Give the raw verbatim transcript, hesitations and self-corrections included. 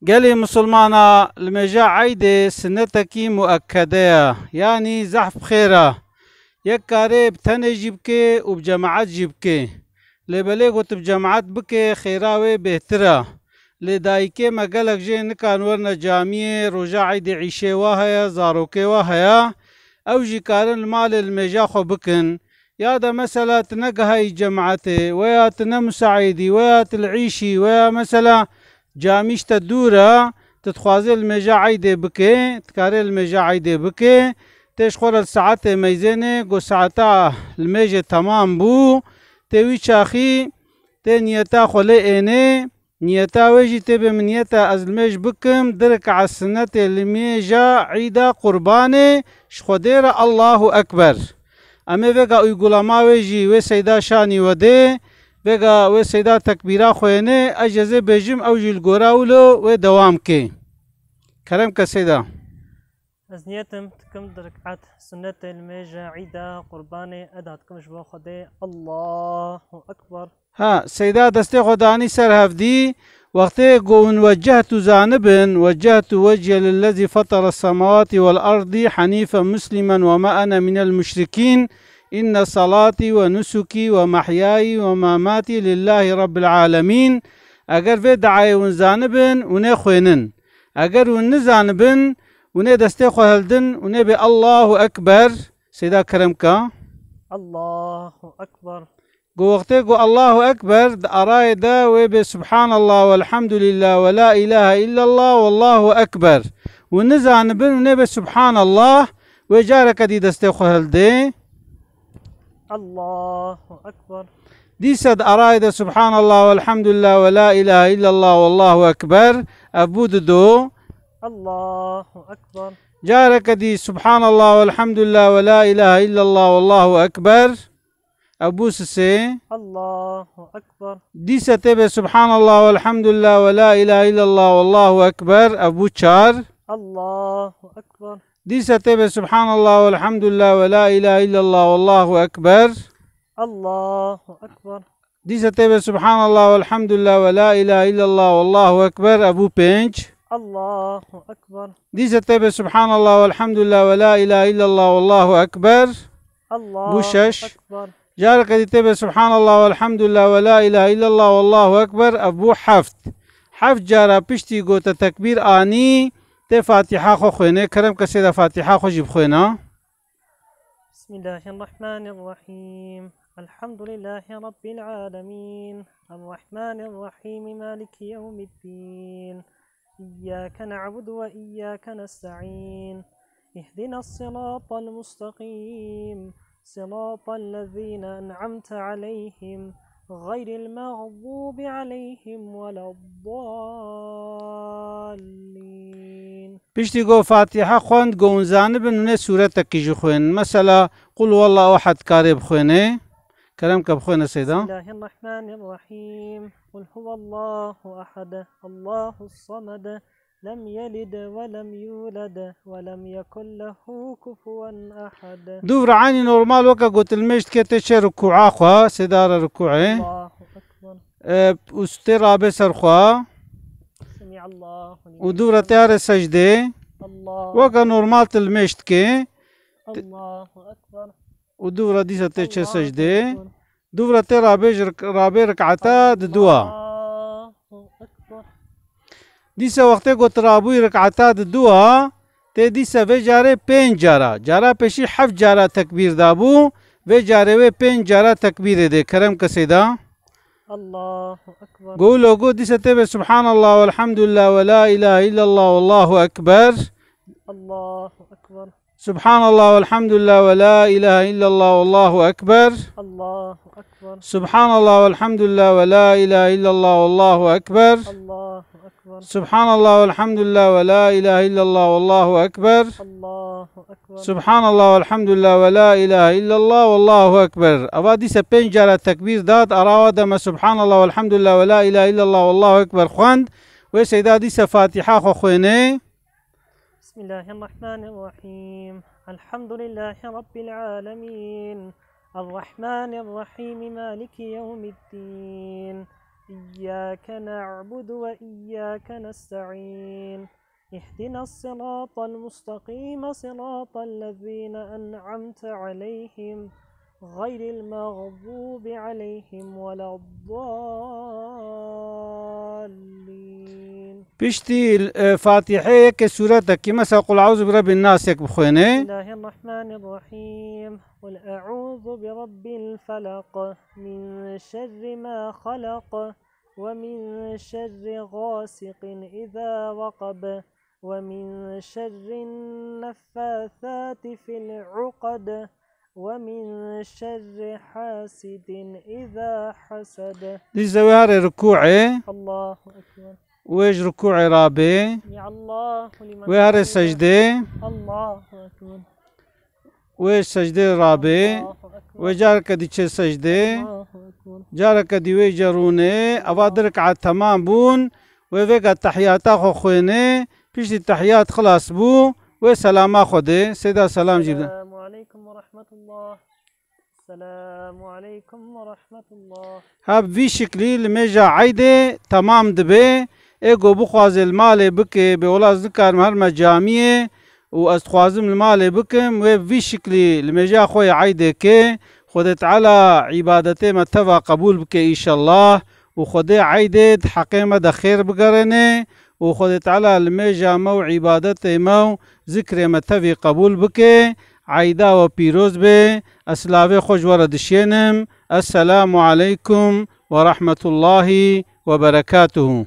Gelê misilmana, limêja eydê sinnetekî muekkede ye, yanî zehf bi xêr e. Yek karê bi tenê jî bike û bi cemaet jî bike. Lê belê ku tu bi cemaet bike, xêra wê bêhtir e. Lê dayikê me gelek jê nikan werine camiyê, roja eydê îşê wa heye, zarokê wa heye. Ew jî karin li malê limêja xwe bikin. Ya de mesela tu ne gehayî cemaetê, weya tu ne musaîdî, weya tu li îşî, weya mesela camî ji te dûr e, tu dixwazê limêja eydê bikê, tu karê limêja eydê bikê, tê ji xwe re li saetê meyzênê, ku saeta limêjê temam bû, tê wî çaxî tê niyeta xwe lê ênê, niyeta wê jî tê bê min niyeta ez limêj bikim, du rekaet sinnetê limêja eyda qurbanê ji Xwedê re Allahu Ekber. Em ê vêga uygulama wê jî wê seyda şanî we dê, vêga wê seyda tekbîra xwênê, ez jê zê bêjim, ew jî li gora wilo wê dewam kê. Kerem ke seyda. Ez niyetim dikim du rekaet sunnetê limêja eyda qurbanê eda dikim ji bo Xwedê. Allahu Ekber. Ha, seyda destê xwe danî ser hevdî, wextê ku hûn wecehtu zanibin, wecehtu weciye lillezî fetara semawatî wel erdî henîfen muslimen we ma ene minel muşrikîn, inne salatî we nusukî we mehyayî we mamatî lillahî rabbil alemîn. Eger vê deayê hûn zanibin, hûn ê xwênin. Eger hûn nizanibin, hûn ê destê xwe hildin, hûn ê bê Allahu Ekber, seyda kerem ka. Allahu Ekber. Ku wextê ku Allahu Ekber, di arayê de wê bê Subhanallah, Velhamdülillah, ve la ilahe illallah, Vallahu Ekber. Û nizanibin, û nê bê Subhanallah, wê careke dî destê xwe hildê. Allahu Ekber. Dîsa di arayê de Subhanallah, Velhamdülillah, ve la ilahe illallah, Vallahu Ekber, ev bû dido. Allahu Ekber. Careke dî Subhanallah, Velhamdülillah, ve la ilahe illallah, Vallahu Ekber. Ev bû sisê. Allahu Ekber. Dîsa tê bê Subhanallah, Velhamdülillah, ve la ilahe illallah, Vallahu Ekber. Ev bû çar. Allahu Ekber. Dîsa tê bê Subhanallah, Velhamdülillah, ve la ilahe illallah, Vallahu Ekber. Allahu Ekber. Dîsa tê bê Subhanallah, Velhamdülillah, ve la ilahe illallah, Vallahu Ekber. Ev bû pênc. Allahu Ekber. Dîsa tê bê Subhanallah, Velhamdülillah, ve la ilahe illallah, Vallahu Ekber. Allahu Ekber. Careke dî tê bê Subhanallah, Velhamdülillah, ve la ilahe illallah, Vallahu Ekber. Ev bû heft. Heft cara piştî ku te tekbîr anî, tê Fatiha xwe xwêne. Kerem ke seyda Fatiha xwe jî bixwêne. بسم الله الرحمن الرحيم. الحمد لله رب العالمين. الرحمن الرحيم. مالك يوم الدين. إياك نعبد وإياك نستعين. اهدنا الصراط المستقيم. صراط الذين أنعمت عليهم. غير المغضوب عليهم ولا الضالين. Piştî ku Fatiha xwend, ku hûn zanibin, hûn ê sûretekî jî xwênin. Mesela, Qul huwallahu ehad karê bixwêne. Kerem ke bixwêne seyda. بسم الله الرحمن الرحيم. قل هو الله أحد. الله الصمد. لم يلد ولم يولد ولم يكن له كفوا أحد. Dûv re eynî normal weke gotilmêj dike tê çê rukûa xwe, sêdara rukûê. Allahu Ekber. E, û tê rabê ser xwe. Semi'allahu limen. Û dûv re tê here secdê. Allah. Weke normal tilmêj dike. Allahu Ekber. Û dûv re dîsa tê çê secdê. Allahu Ekber. Dûv re tê rabê ji rik-, rabê rikata di dua. Allahu Ekber. Dîsa wextê ku tu rabûyî rikata di dua, tê dîsa vê carê pênc cara. Cara pêşî heft cara tekbîr dabû, vê carê wê pênc cara tekbîrê dê. Kerem ke sêda. Allahu Ekber. Golo go dîsa tê bê Subhanallah velhamdülillah ve la ilahe illallah vallahu ekber. Allahu Ekber. Subhanallah velhamdülillah ve la ilahe illallah vallahu ekber. Allahu Ekber. Subhanallah velhamdülillah ve la ilahe illallah vallahu ekber. Allahu Ekber. Subhanallah velhamdülillah ve la ilahe illallah vallahu ekber. Allahu Ekber. Subhanallah velhamdülillah ve la ilahe illallah vallahu ekber. Ava dîse pênc cara tekbîr dat, arawa de me Subhanallah velhamdülillah ve la ilahe illallah vallahu ekber xwend. Wê seyda dîse Fatiha xwe xwêne. بسم الله الرحمن الرحيم. الحمد لله رب العالمين. الرحمن الرحيم. مالك يوم الدين. إياك نعبد وإياك نستعين. اهدنا الصراط المستقيم، صراط الذين أنعمت عليهم، غير المغضوب عليهم ولا الضالين. Piştî, e, Fatîheyê yekê sûretekî, mesela Qul eûzû bi rebbin nas yek bixwêne. بسم الله الرحمن الرحيم. قل أعوذ برب الفلق، من شر ما خلق، ومن شر غاسق إذا وقب، ومن شر النفاثات في العقد، ومن شر حاسد إذا حسد. Dîsa wê here rukûê. الله أكبر. Wê ji rukûê rabê. سمع الله لمن حمده. Wê here secdê. الله أكبر. Wê secdê rabê. الله أكبر. Wê careke dî çê secdê. الله أكبر. Careke dî wê cerûnê. Eva du rekat temam bûn. Wê vêga tehiyata xwe xwêne. Piştî tehiyat xilas bû. Wê selama xwe dê. Seyda selam jî bide. السلام عليكم ورحمة الله. السلام عليكم ورحمة الله. Ha bi vî şiklî limêja eydê temam dibe. Ê ku bixwaze li malê bike, bê wela ez nikarim herme camiyê û ez dixwazim li malê bikim, wê bi vî şiklî limêja xwe yê eydê ke. Xwedê Teala îbadetê me teva qebûl bike înşellah û Xwedê eydê di heqê me de xêr bigerêne û Xwedê Teala limêja me û îbadetê me û zikrê me tevî qebûl bike. Eyda we pîroz be. Ez silavê xwe ji we re dişênim. Esselamu aleykum ve rahmetullahi ve berekatuhu.